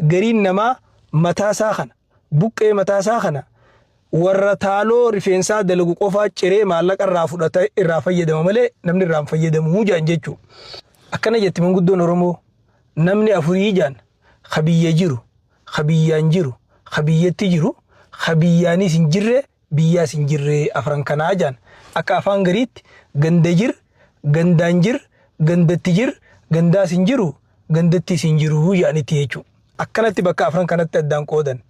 Gariin namaa mataa isaa kana, buqqee mataa isaa kana warra taaloo rifeensaa dalagu qofaa ciree maallaqa irraa fudhata irraa fayyadama malee namni irraa hin fayyadamu jedhan jechuudha. Akkana jetti manguddoon Oromoo namni afurii jedhan ka biyya jiru, ka biyyaan jiru, ka biyyatti jiru, ka biyyaanis hin jirre biyyaas hin jirre afran kanaa jedhan. Akka afaan gariitti ganda jir, gandaan jir, gandatti jir, gandaas hin jiru, gandattis hin jiru jedhanitti jechuudha. Akkanatti bakka afran kanatti addaan qoodan.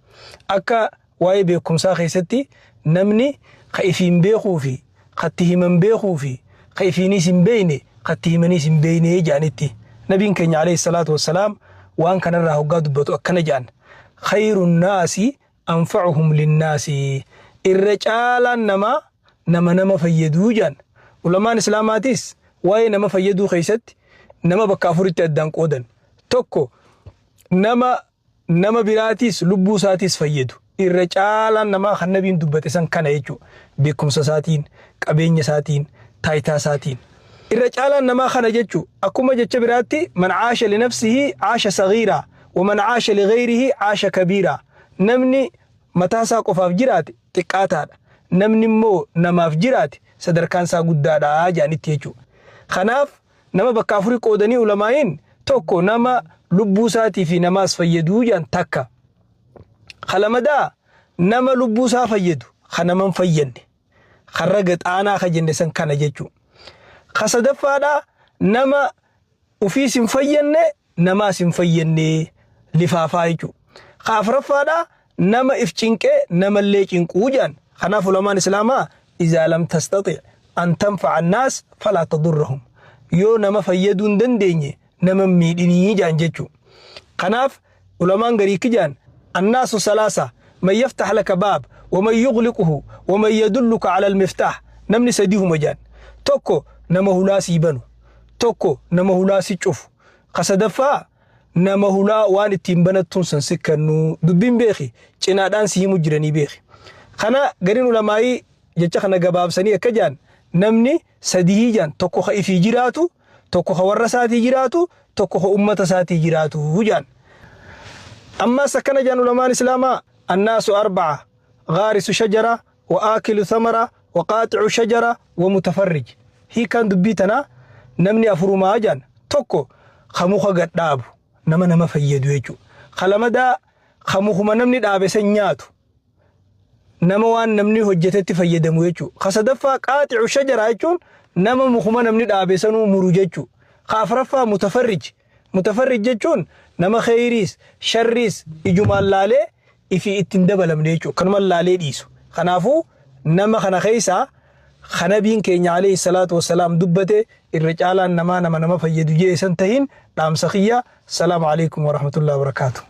Akka waa'ee beekumsaa keessatti namni ka ifiin beekuu fi ka itti himan beekuu fi ka ifiinis hin beekne ka itti himaniis hin beekne jedhanitti. Nabiin keenya alayhi salaatu wassalaam waan kanarraa hoggaa dubbatu akkana jedhan. Khayrun naasi anfa'uhum linnaasi. Irra caalaan namaa nama nama fayyaduu jedhan. Ulamaan Islaamaatis waa'ee nama fayyaduu keessatti nama bakka afuritti addaan qoodan. Tokko nama nama biraatiis lubbuu isaatiis fayyadu. Irra caalaan namaa kan nabiin dubbate san kana jechuudha. Beekumsa isaatiin, qabeenya isaatiin, taayitaa isaatiin. Irra caalaan namaa kana jechuudha. Akkuma jecha biraatti man caasha li nafsihi caasha sagiiraa wa man caasha li gayrihi caasha kabiiraa. Namni mataa isaa qofaaf jiraate xiqqaataadha. Namni immoo namaaf jiraate sadarkaan isaa guddaadha jedhanitti jechuudha. Kanaaf nama bakka afuri qoodanii ulamaa'iin tokko nama lubbuu isaatii fi namaas fayyaduu jedhan takka. Kalamadaa nama lubbuu isaa fayyadu ka nama hin fayyadne karra gaxaanaa ka jenne san kana jechuudha. Ka sadaffaadhaa nama ufiis hin fayyadne namaas hin fayyadne lifaafaa jechuudha. Ka afuraffaadhaa nama if cinqee namallee cinquu jedhan. Kanaaf ulamaan Islaamaa izaa lam tastaxi an tanfa'a annaas falaa tadurrahum. Yoo nama fayyaduu hin dandeenye nama hin miidhinii jedhan jechuudha. Kanaaf ulamaan garii kijaan annaasu salaasa man yaftah laka baab waman yughliquhu waman yadulluka ala almiftaah namni sadihuma jedhan. Tokko nama hulaa sii banu, tokko nama hulaa si cufu, ka sadaffaa nama hulaa waan ittiin banattuun san si kennu dubbiin beeki cinaadhaan si himu jiranii beeki. Kana gariin ulamaayii jecha kana gabaabsanii akka jedhan namni sadihii jedhan tokko ka ifii jiraatu tokko ka warra isaatii jiraatu tokko ka ummata isaatii jiraatu jedhan. Ammas akkana jedhan ulamaan islaamaa annaasu arba'a gaarisu shajara wa aakilu thamara wa qaaxicu shajara wa mutafarrij. Hiikaan dubbii tanaa namni afurumaa jedhan tokko ka muka gad dhaabu nama nama fayyadu jechuudha. Ka lamadaa ka mukuma namni dhaabe san nyaatu nama waan namni hojjetetti fayyadamu jechuudha. Ka sadaffaa qaaxicu shajara jechuun nama mukuma namni dhaabe sanuu muru jechuudha. Ka afraffaa mutafarrij. Mutafarrij jechuun nama kheyriis sharriis ijumaan laalee ifii itti hin dabalamne jechuudha. Kanuma laalee dhiisu. Kanaafuu nama kana keessaa ka nabiin keenya alayhi salaatu wassalaam dubbate irra caalaan namaa nama nama fayyadu jee san tahin dhaamsa kiyya. Salaamu alaikum warahmatullahi wabarakaatuh.